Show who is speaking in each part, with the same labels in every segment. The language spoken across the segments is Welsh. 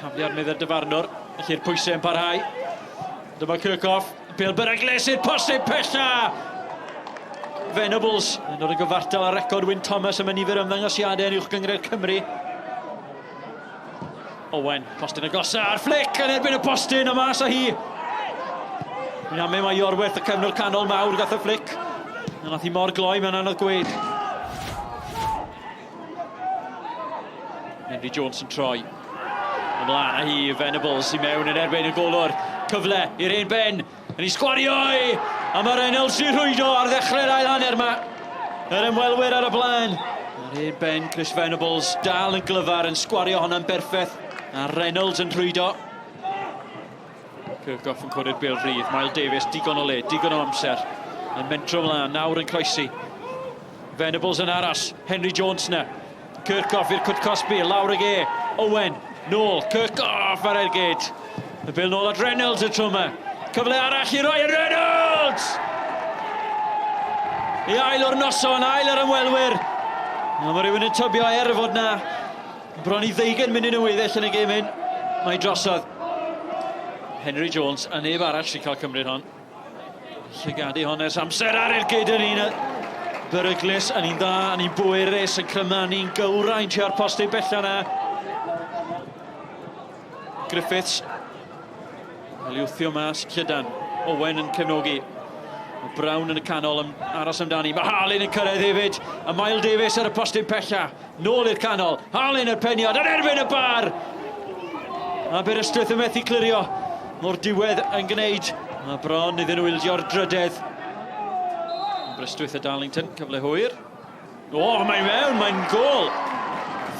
Speaker 1: Tafliad meddai'r dyfarnwr, felly'r pwysau yn parhau. Dyma Kirchhoff, bêl beryglus i'r postyn pella! Venables yn dod yn gyfartal ar record Wyn Thomas am y nifer o ymddangosiadau yn Uwch Gynghrair Cymru. Owen, postyn agosa a'r flic yn erbyn y postyn a mas â hi. Mi'n amau mae Iorwerth y cefnwr canol mawr gath y flic. A nath hi mor gloi, mae'n anodd gweud. Henry Jones yn troi. Ymlaen â hi, Venables i mewn yn erbyn y golwr. Cyfle i'r hen ben. Yn ei sgwario i! A mae Reynolds i rhwydo ar ddechrau'r ail hanner yma. Yr ymwelwyr ar y blaen. Yr hen ben, Chris Venables, dal yn glyfar, yn sgwario honna'n berffaith. A Reynolds yn rhwydo. Kirchhoff yn codi'r bêl rhydd. Miles Davies, digon o le, digon o amser. Yn mentro mlaen, nawr yn croesi. Venables yn aros, Henry Jones na. Kirchhoff i'r cwt cosbi, lawr ag e. Owen, nôl, Kirchhoff ar ergyd. Y bêl nôl at Reynolds y tro yma. Cyfle arall i Ryan Reynolds! I ail o'r noson, ail yr ymwelwyr. Mae rhywun yn tybio er fod na Bron i ddeugain munud yn weddill yn y gêm hyn. Mae drosodd. Henry Jones a neb arall sy'n cael cymryd hon. Llygadu hon ers amser ar ergyd yn un beryglus, yn un dda, yn un bwerus, yn crymanu'n gywrain tua'r postyn bella na. Griffiths. Cael ei wthio mas, llydan. Owen yn cefnogi. Mae Brown yn y canol yn aros amdani. Mae Harlin yn cyrraedd hefyd. A Miles Davies ar y postyn pella. Nôl i'r canol. Harlin yr peniad yn erbyn y bar. Aberystwyth yn methu clirio. O'r diwedd yn gwneud. Mae bron iddyn nhw ildio'r drydedd. Aberystwyth a Darlington, cyfle hwyr. O, mae'n mewn, mae'n gôl.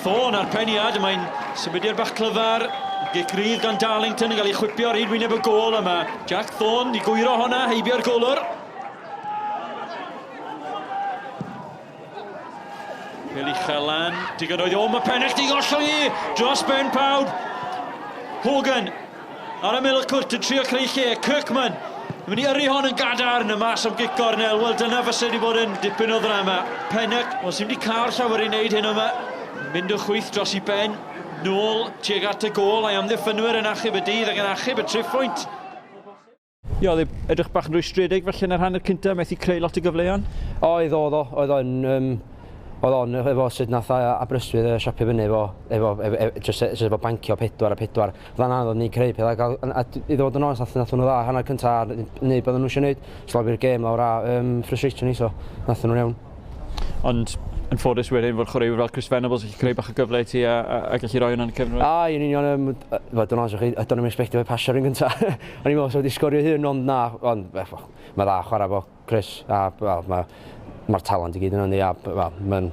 Speaker 1: Thorne ar peniad, mae'n symudiad bach clyfar. Gic rydd gan Darlington yn cael ei chwipio ar hyd wyneb y gôl yma. Jack Thorne i gwyro honna, heibio'r golwr. Pel uchel lan, digon oedd o, mae Pennill di gollwng i dros ben pawb. Hogan ar ymyl y cwrt yn trio creu lle, Kirkman yn mynd i yrru hon yn gadarn y mas am gic gornel. Wel, dyna fysa wedi bod yn dipyn o ddrama. Pennock, wel, sy'n wedi cael llawer i wneud hyn yma. Mynd o chwyth dros i ben, nôl tuag at y gôl a'i amddiffynwyr yn achub y dydd ac yn achub y triphwynt. Ie, oedd e edrych bach yn rwystredig falle yn yr hanner cynta, methu creu lot o gyfleon?
Speaker 2: Oedd, oedd o, oedd o'n, um, oedd o'n efo sut nath Aberystwyth siapio fyny efo, efo, efo, efo just, just efo bancio 4 a 4. Oedd o'n anodd ni creu pethau, a, a, a, i ddod yn onest, nath, nath nhw dda hanner cynta a neud beth nhw eisiau neud, slofi'r gêm lawr a um, frustratio ni, so nath nhw'n iawn.
Speaker 1: Ond yn ffodus wedyn fod chwaraewyr fel Chris Venables yn gallu creu bach o gyfle i ti a, a, a gallu rhoi hwnna'n cefn.
Speaker 2: A, yn union, um, fod yn onest, do'n i'n expectio fe pasio'r un gyntaf. O'n i'n meddwl sef wedi sgorio hun, ond na, ond mae dda chwarae fo Chris, a wel, mae'r ma talent i gyd yna, ni, a wel, mae'n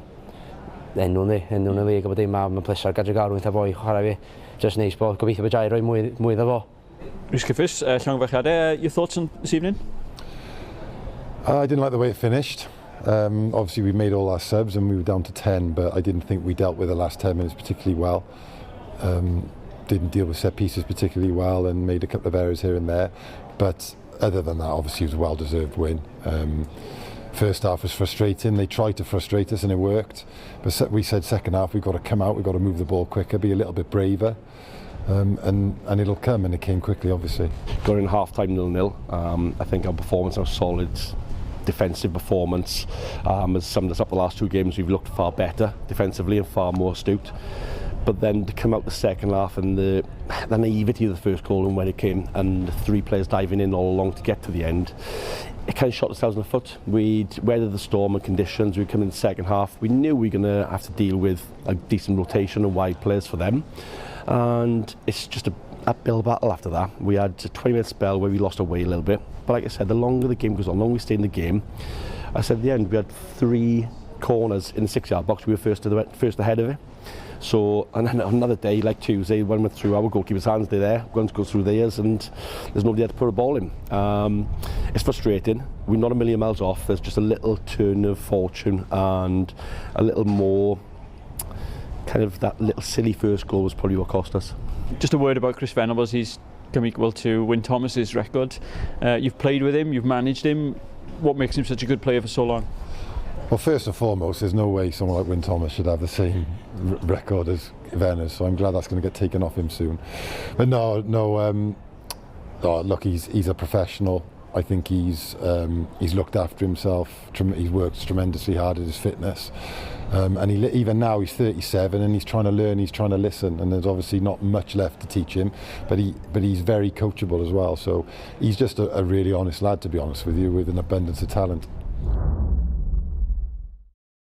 Speaker 2: enw ni, enw yn y lig a bod dim, a mae'n pleser gadw gael rhywun fatha fo i chwarae fi. Just neis bo, gobeithio bod Jai rhoi mwy, mwy iddo fo.
Speaker 1: Rhys Griffiths, uh, llongyfarchiadau, your thoughts on this evening?
Speaker 3: Uh, I didn't like the way it finished. Um, obviously, we made all our subs and we were down to 10, but I didn't think we dealt with the last 10 minutes particularly well. Um, didn't deal with set pieces particularly well and made a couple of errors here and there. But other than that, obviously, it was a well-deserved win. Um, first half was frustrating. They tried to frustrate us and it worked. But we said second half, we've got to come out, we've got to move the ball quicker, be a little bit braver. Um, and, and it'll come, and it came quickly, obviously.
Speaker 4: Going in half-time 0-0, um, I think our performance, our solid defensive performance um, has summed us up the last two games. We've looked far better defensively and far more astute. But then to come out the second half and the, the naivety of the first goal and when it came and the three players diving in all along to get to the end, it kind of shot ourselves in the foot. We'd weathered the storm and conditions. We'd come in the second half. We knew we were going to have to deal with a decent rotation and wide players for them. And it's just a uphill battle after that. We had a 20-minute spell where we lost our way a little bit. But like I said, the longer the game goes on, the longer we stay in the game, I said at the end we had three corners in the six-yard box. We were first to the first ahead of it. So, and then another day, like Tuesday, one went through our goalkeeper's hands, they're there, one goes through theirs, and there's nobody there to put a ball in. Um, it's frustrating. We're not a million miles off. There's just a little turn of fortune and a little more kind of that little silly first goal was probably what cost us.
Speaker 1: Just a word about Chris Venables. He's come equal to Wyn Thomas's record. Uh, you've played with him, you've managed him. What makes him such a good player for so long?
Speaker 3: Well, first and foremost, there's no way someone like Wyn Thomas should have the same record as Venners, so I'm glad that's going to get taken off him soon. But no, oh, look, he's a professional. I think he's looked after himself. He's worked tremendously hard at his fitness, and even now he's 37 and he's trying to learn. He's trying to listen, and there's obviously not much left to teach him. But he's very coachable as well. So he's just a really honest lad, to be honest with you, with an abundance of talent.